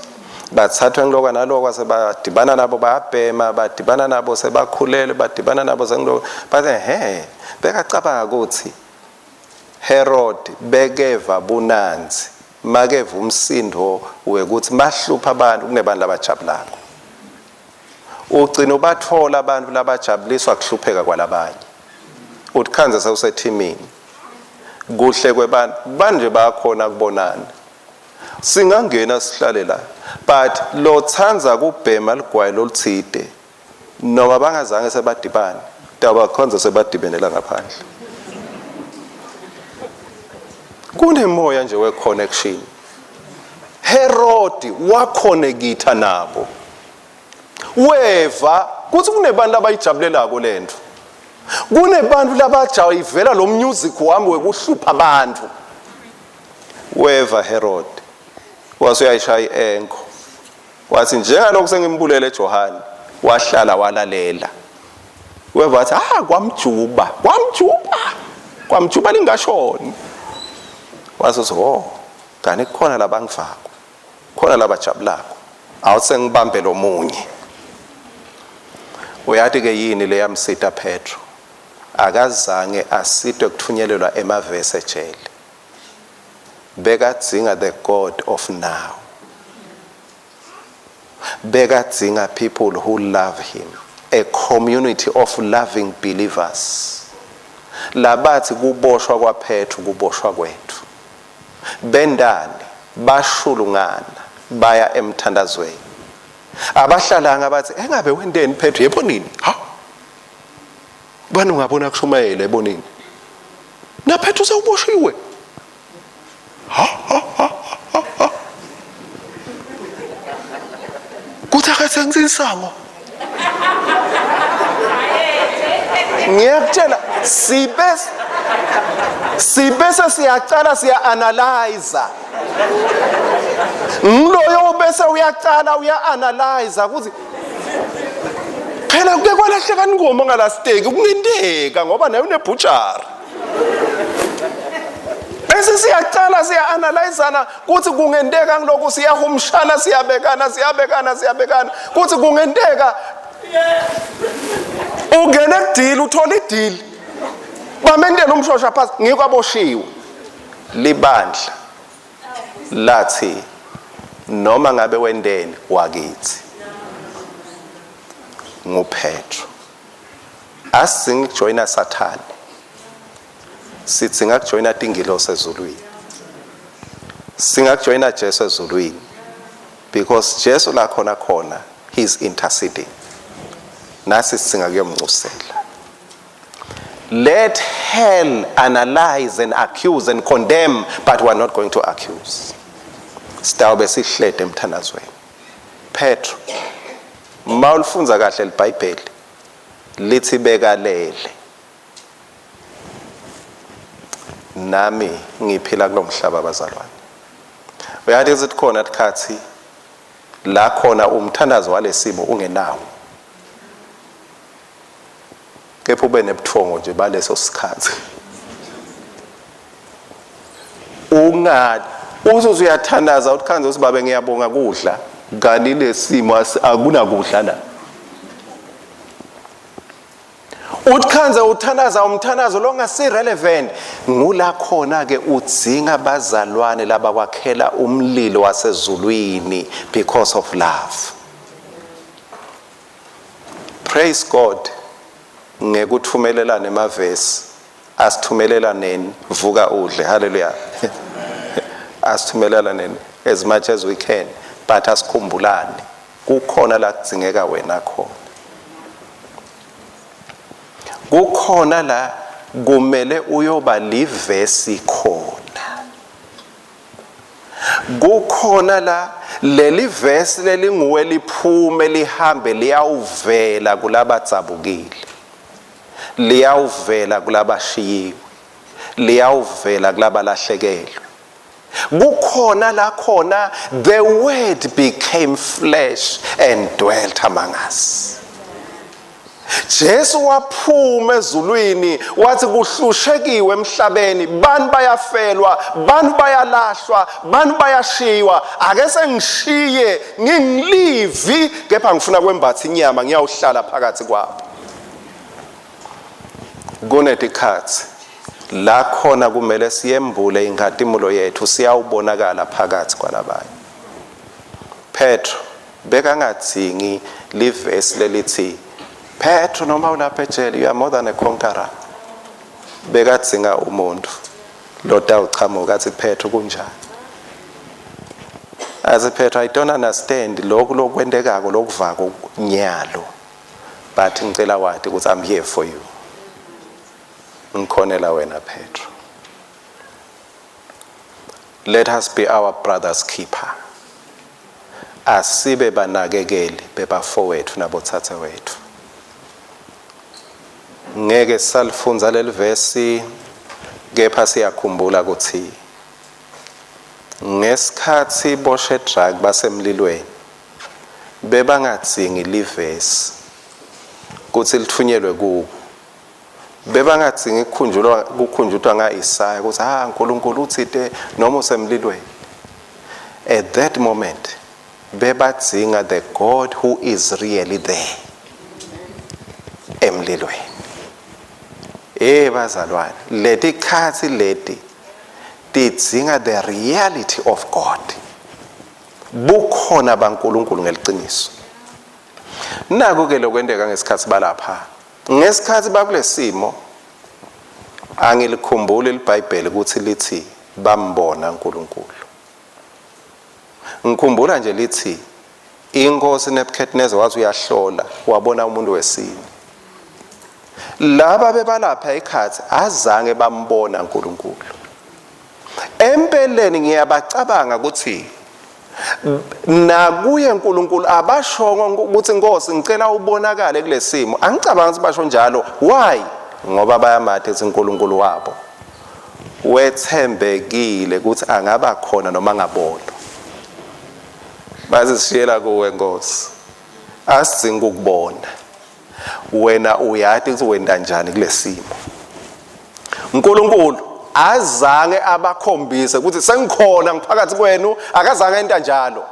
bathathwa ngilokwa nalokwa, sebadibana nabo bayabhema, badibana nabo sebakhulele, badibana nabo sengiloko, bathi he bekacabanga ukuthi Herod bekeva bunanzi makeva umsindo wekuthi mahlupha abantu kunebantu labajabulako. Ugcina ubathola abantu labajabuliswa kuhlupheka kwalabanye, utikhandze sewusethimini kuhle kwebantu banje bayakhona kubonana, singangena sihlale la, but lothandza kubhema ligwayi lolutsite noma bangazange sebadibane, tabakhonza sebadibenela ngaphandle. Kunemoya nje we-connection. Herodi wakhonekitha nabo, weva kuthi kunebantu abayijabulelako lento, kunebantu labajayivela lo music wami wekuhlupha abantu. Weva Herod, wase uyayishaya i-enko, wathi njengalokhu sengimbulele Johane. Wahlala walalela, weva wathi ah, kwamjuba, kwamjuba, kwamjuba lingashoni. Wase oh, kani kukhona labangivako, khona labajabulako, awusengibambe lomunye. Uyathi ke yini leyamsita Petro? Akazange asitwe kuthunyelelwa emavesi ejele, bekadzinga the God of now, bekadzinga people who love him, a community of loving believers labathi kuboshwa kwaPetro kuboshwa kwethu. Bendani? Bashulungana baya emthandazweni, abahlalanga bathi engabe wenteni Petro, yebo nini, ha bani ungabona kushumayela ebonini na Petro sewuboshiwe, ha ha ha ha ha, kuthi akathengi insango. Ngiyakutshela, sibe siyacala siya-analyza ngiloyo, bese uyacala uya-analyza ukuthi phela kuke kwalahleka inkomo ngalasiteki, kungenteka ngoba naye unebhuchara, bese siyacala siya-analyzana kuthi kungenteka ngilokhu, siyahumshana, siyabekana, siyabekana, siyabekana kuthi kungenteka ungene kudili, uthola idili, bamendele umshosha phasi, ngiko aboshiwe. Libandla lathi noma ngabe wendeni wakithi nguPetro, asingijoyina Sathane, sithi singakujoyina tingilosi ezulwini, singakujoyina Jesu ezulwini, because Jesu la khona khona he is interceding, nasi singakuyomncusela. Let hell analyze and accuse and condemn, but we are not going to accuse. Sitawube sihlede emthandazweni. Petro, mawulifunza kahle liBhayibheli lithi bekalele. Nami ngiphila kulomhlaba bazalwane. Uyathi sithi khona tikhathi la khona umthandazo walesimo ungenawo, kepha ube nebuthongo nje baleso sikhathi, ungathi uzuze uyathandaza uthi khanze uthi babe ngiyabonga kudla, kanti lesimo akunakudla la. Uthi khanze uthandaza umthandazo longasi relevant, ngula khona ke udzinga bazalwane labakwakhela umlilo wasezulwini because of love. Praise God ngekuthumelelana emavesi, asithumelela neni vuka udle, hallelujah, asithumelela neni as much as we can, but asikhumbulane kukhona la kudzingeka wena khona, kukhona la kumele uyoba livesi khona, kukhona la leli vesi lelinguwe liphume lihambe liyawuvela kulabadzabukile, liyawuvela kulabashiyiwe, liyawuvela kulabalahlekelwe. Kukhona la khona the word became flesh and dwelt among us. Jesu waphuma ezulwini wathi kuhlushekiwe emhlabeni, bantu bayafelwa, bantu bayalahlwa, bantu bayashiywa, ake sengishiye ngingilivi kepha ngifuna kwembatha inyama ngiyawuhlala phakathi kwabo. Kunetikhathi la khona kumele siyembule inkhatimulo yethu, siyawubonakala phakathi kwalabanye. Petro bekangadzingi livesi lelithi Petro noma ulapha ejele, you are more than a conqueror. Bekadzinga umuntu lotawuchamuka athi, Petro, kunjani? Athi, Petro, I don't understand lokhu lokwentekako, lokuvako nyalo, but ngicela wati ukuthi I'm here for you, ngikhonela wena Petro. Let us be our brother's keeper. Asibe banakekeli bebafowethu nabotsatse wethu. Ngeke salifundza leli vesi, kepha siyakhumbula ukuthi ngesikhathi boShadrach basemlilweni bebangadzingi livesi kuthi lithunyelwe kubo, bebangadzingi ukukhunjulwa kukhunjutwa ngaIsaya ukuthi ah, uNkulunkulu uthite noma usemlilweni. At that moment bebadzinga the God who is really there emlilweni. Eh bazalwane, letikhathi leti tidzinga the reality of God, bukhona baNkulunkulu ngeliciniso. Naku ke lokwenteka ngesikhathi balapha, ngesikhathi bakulesimo. Angilikhumbuli iBhayibheli ukuthi lithi bambona uNkulunkulu. Ngikhumbula nje lithi inkosi Nebuchadnezzar wathi uyahlola, wabona umuntu wesine. Laba bebalapha ikhathi azange bambona uNkulunkulu. Empeleni ngiyabacabanga ukuthi nakuye uNkulunkulu abashongo ukuthi, Nkosi, ngicela ubonakale kulesimo. Angicabanga ukuthi basho njalo. Why? Ngoba bayamathi ukuthi uNkulunkulu wabo wethembekile ukuthi angaba khona noma angabonwa. Bazisishiyela kuwe, Nkosi, asidzingi ukubona wena, uyati ukuthi wenta njani kulesimo. uNkulunkulu azange abakhombise ukuthi sengikhona ngiphakathi kwenu, akazange enta njalo,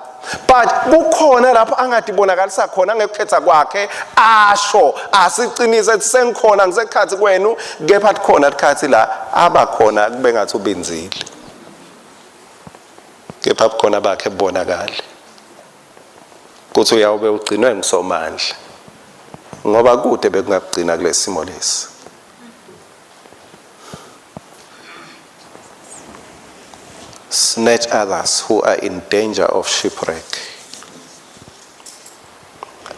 but kukhona lapho angadibonakalisa khona ngekukhetha kwakhe, asho asiqinise ukuthi sengikhona ngisekhathi kwenu. Kepha kukhona ikhathi la abakhona kube ngathi ubinzile, kepha bukhona bakhe bubonakale kuthi uyawube ugcinwe ngusomandla, ngoba kude bekungakugcina kulesimo lesi. Snatch others who are in danger of shipwreck.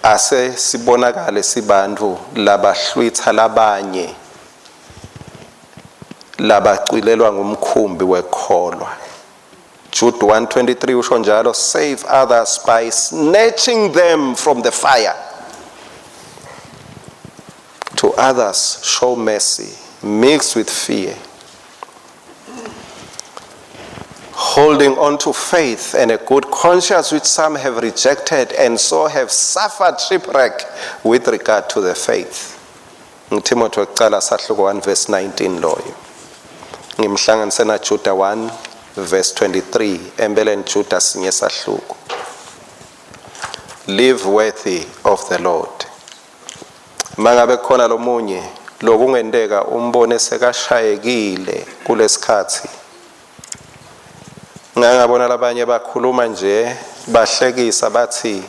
Ase sibonakale sibantu labahlwitha labanye labacwilelwa ngumkhumbi wekholwa. Jude 1:23 usho njalo, save others by snatching them from the fire. To others show mercy mixed with fear, holding on to faith and a good conscience, which some have rejected and so have suffered shipwreck with regard to the faith. NguTimothy wekucala sahluko 1 verse 19 loyo. Ngimhlanganise na Juda 1 verse 23, empeleni Juda sinye sahluko. Live worthy of the Lord. Mangabe khona lomunye lokungenteka umbone sekashayekile kulesikhathi, ngangabona labanye bakhuluma nje bahlekisa bathi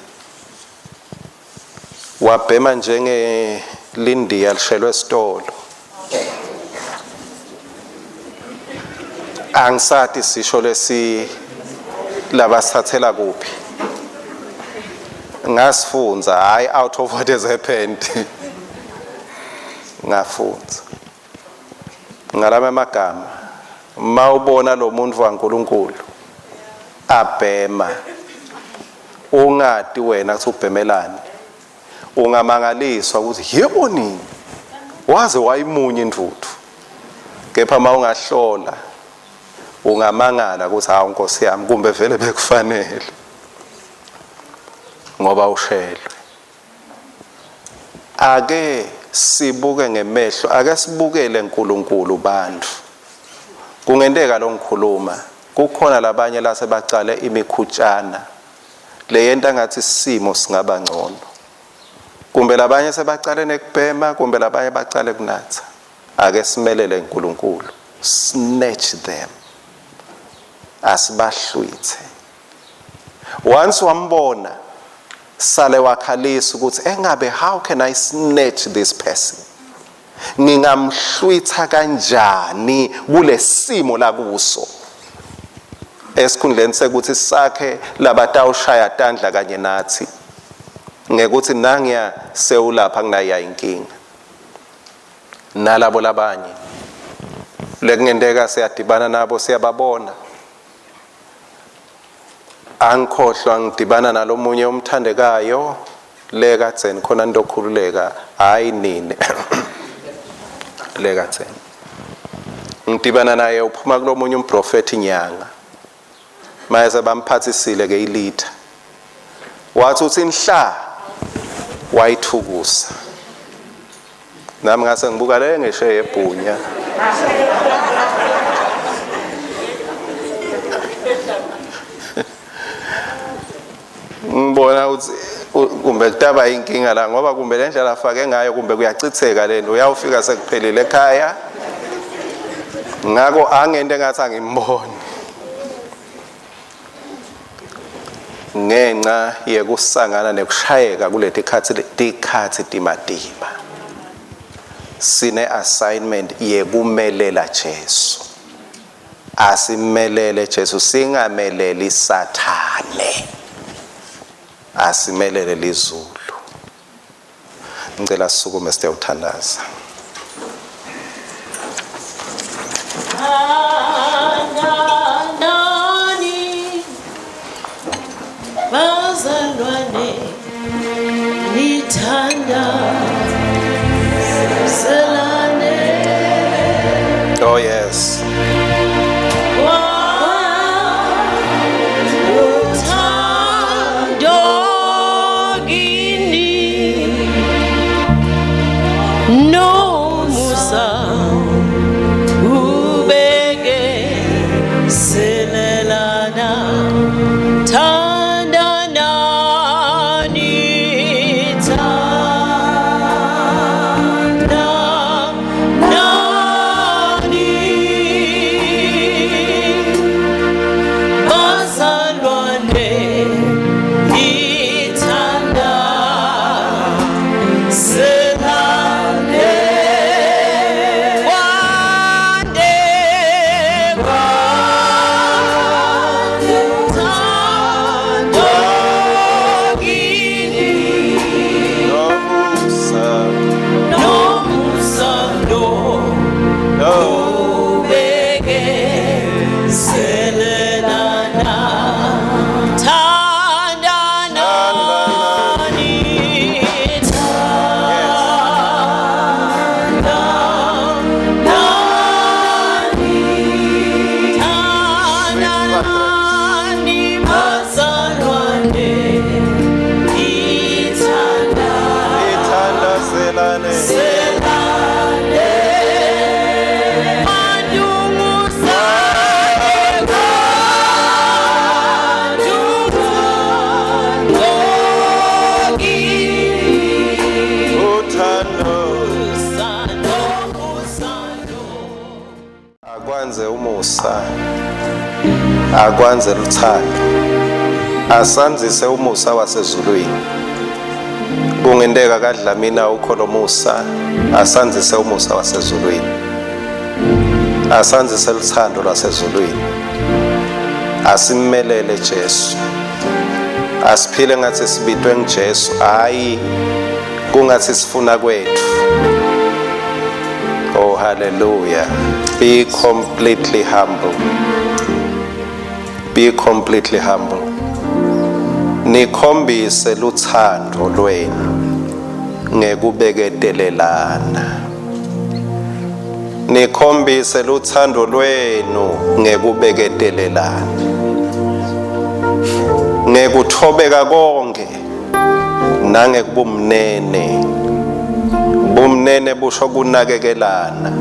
wabhema njenge lindiya lishelwe esitolo. Angisati sisho lesi labasithathela kuphi, ngasifunza hayi out of what has happened. Ngafunza ngalama amagama, mawubona lo muntu waNkulunkulu abhema, ungati wena ukuthi ubhemelani, ungamangaliswa ukuthi yebo nini waze wayimunye intuthu. Kepha mawungahlola ungamangala ukuthi hawu Nkosi yami, kumbe vele bekufanele ngoba ushelwe. Ake sibuke ngemehlo, ake sibukele uNkulunkulu bantfu. Kungenteka lo ngikhuluma kukhona labanye lasebacale imikhutshana leyenta ngathi simo singaba ngcono, kumbe labanye sebacale nekubhema, kumbe labanye bacale kunatha. Ake simelele uNkulunkulu, snatch them, asibahlwithe. Once wambona, sale wakhalisa ukuthi engabe how can I snatch this person, ngingamhlwitha kanjani kulesimo lakuso, esikhundleni sekuthi sakhe labatawushaya tandla kanye nathi ngekuthi nangiya sewulapha kunayo inkinga. Nalabo labanye lekungenteka siyadibana nabo, siyababona. Angikhohlwa ngidibana nalomunye umthandekayo lekadzeni khona ntokhululeka, hayi nini lekadzeni ngidibana naye, uphuma kulomunye umprofeti nyanga, maye sebamphathisile ke ilitha, wathi uthi nhla wayithukusa. Nami ngase ngibuka le ngeshe yebhunya. Ngibona ukuthi kumbe kutaba inkinga la, ngoba kumbe le ndlela afake ngayo kumbe kuyachitheka lento, uyawufika sekuphelile ekhaya. Ngako angente ngathi angimboni, ngenxa yekusangana nekushayeka kuleti khatsi tikhatsi timatima. Sine assignment yekumelela Jesu. Asimelele Jesu, singameleli Sathane, asimelele lizulu. Ngicela sisukume siyawuthandaza. Thandanani, bazalwane, nithandazelane. Oh yes. Uthando kini nomusa ubekezelelana, thandanani, thandanani, bazalwane, nithandazelane. Kwande, kwande uthando kini Nomusa, nomusa no ubekezelelana, thandanani, thandanani, thandanani, bazalwane, Nithandazelane. nithandazelane. Uthando. Akwanze umusa, akwanze luthando, asanzise umusa wasezulwini. Kungenteka kaDlamini ukholo musa, asanzise umusa wasezulwini, asanzise luthando lwasezulwini. Asimelele Jesu, asiphile ngathi sibitwe nguJesu, hayi kungathi sifuna kwethu. Oh hallelujah. Be completely humble, be completely humble. Nikhombise luthando lwenu ngekubeketelelana, nikhombise luthando lwenu ngekubeketelelana, ngekuthobeka konke nangekubumnene. Bumnene busho kunakekelana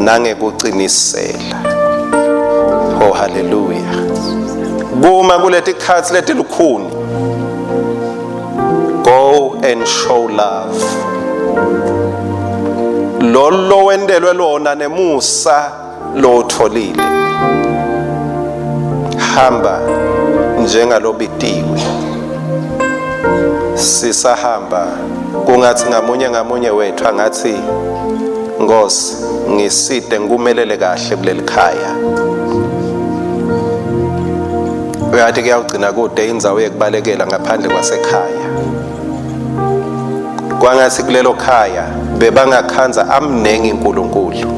nangekucinisela. Oh haleluya. Kuma kuletikhatsi letilukhuni, go and show love. Lolo wentelwe lona nemusa lowutfolile, hamba njengalobitiwe. Sisahamba, kungathi ngamunye ngamunye wethu angathi, "Nkosi, ngisite ngikumelele kahle kuleli khaya." Uyathi kuyawugcina kude indzawo yekubalekela ngaphandle kwasekhaya. Kwangathi kulelo khaya bebangakhanza amnengi uNkulunkulu,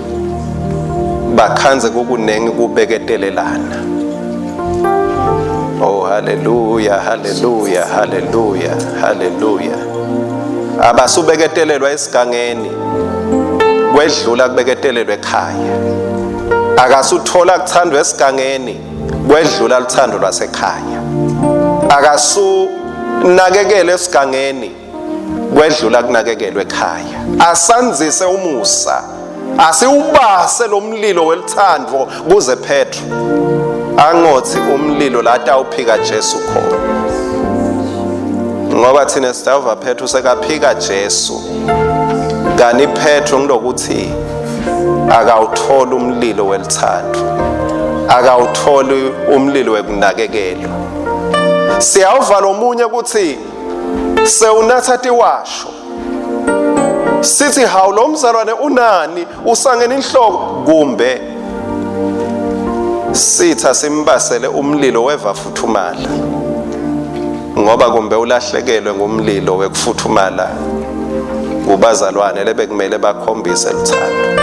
bakhanze kukunengi kubeketelelana. Oh haleluya, haleluya, haleluya, haleluya. Abasubeketelelwa esigangeni kwedlula kubeketelelwa ekhaya. Akasuthola kuthandwa esigangeni kwedlula luthando lwasekhaya. Akasunakekele esigangeni kwedlula kunakekelwe ekhaya. Asandzise umusa, asiwubase lo mlilo welithando kuze Petro angothi umlilo la atawuphika Jesu khona, ngoba thina sitawuva Petro sekaphika Jesu, kani Petro ngilokuthi akawutholi umlilo welithando, akawutholi umlilo wekunakekelwa. Siyawuva lomunye ukuthi sewunatha tiwasho, sithi, "Hawu, lo mzalwane unani? Usangena inhloko." Kumbe sitha simbasele umlilo weva futhumala, ngoba kumbe ulahlekelwe ngumlilo wekufuthumala kubazalwane lebekumele bakhombise luthando.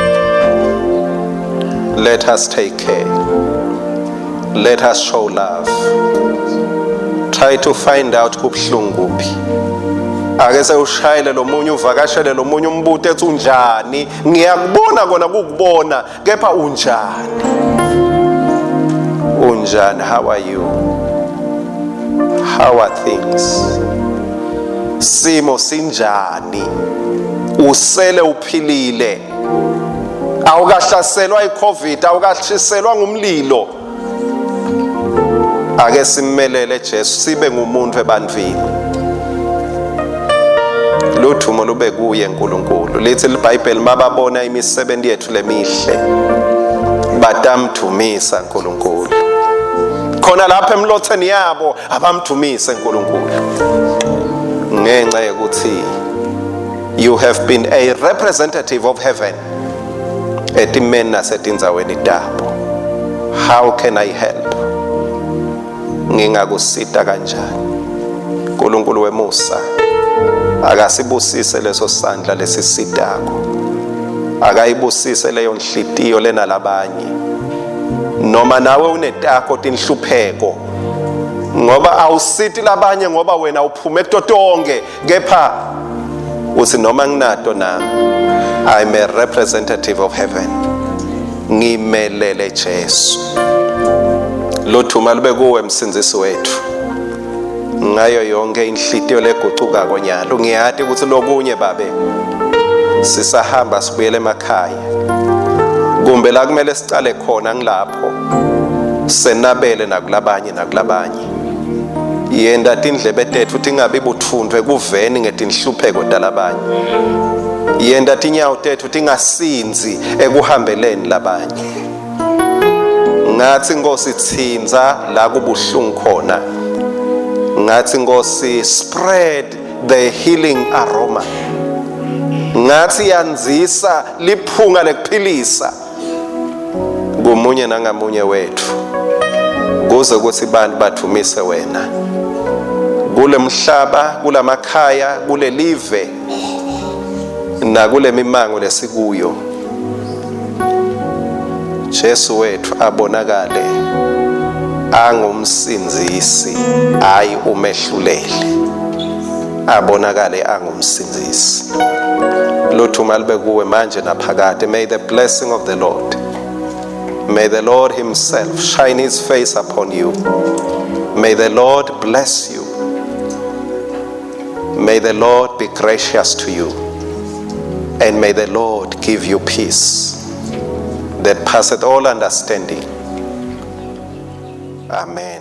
Let us take care, let us show love. Try to find out kubuhlungu kuphi. Ake sewushayele lo munye, uvakashele lo munye, umbute ethi, "Unjani? Ngiyakubona kona kukubona, kepha unjani? Unjani? How are you? How are things? Simo sinjani? Usele uphilile? Awukahlaselwa iCovid? Awukashiselwa ngumlilo?" Ake simmelele Jesu, sibe ngumuntu ebantwini. Luthumo lube kuye uNkulunkulu. Lithi iBhayibheli, mababona imisebenzi yethu lemihle batamdumisa uNkulunkulu. Khona lapha emlotheni yabo abamdumise uNkulunkulu, ngenxa yokuthi you have been a representative of heaven etimeni nasetindzaweni tabo. How can I help? Ngingakusita kanjani? uNkulunkulu wemusa akasibusise leso sandla lesisitako, akayibusise leyo nhlitiyo lenalabanye. Noma nawe unetakho tinhlupheko, ngoba awusiti labanye ngoba wena uphume kuto tonke, kepha uthi, "Noma nginato nami, I'm a representative of heaven, ngimelele Jesu." Luthuma lube kuwe, msindzisi wethu, ngayo yonke inhlitiyo legucukako nyalo. Ngiyati ukuthi lokunye, babe, sisahamba sibuyele emakhaya, kumbe la kumele sicale khona ngilapho senabele nakulabanye nakulabanye. Yenta tindlebe tetfu tingabi butfuntfu ekuveni ngetinhlupheko talabanye. Yenta tinyawo tetfu tingasindzi ekuhambeleni labanye. Ngathi, Nkosi, tsinza la kubuhlungu khona. Ngathi, Nkosi, spread the healing aroma. Ngathi yandzisa liphunga lekuphilisa kumunye nangamunye wethu, kuze kuthi bantu bathumise wena kule mhlaba, kulamakhaya, kule live nakule mimango lesikuyo. Jesu wethu abonakale angumsindzisi, hayi umehluleli, abonakale angumsindzisi. Luthuma libe kuwe manje naphakade. May the blessing of the Lord, may the Lord himself shine his face upon you. May the Lord bless you. May the Lord be gracious to you. And may the Lord give you peace that passeth all understanding. Amen.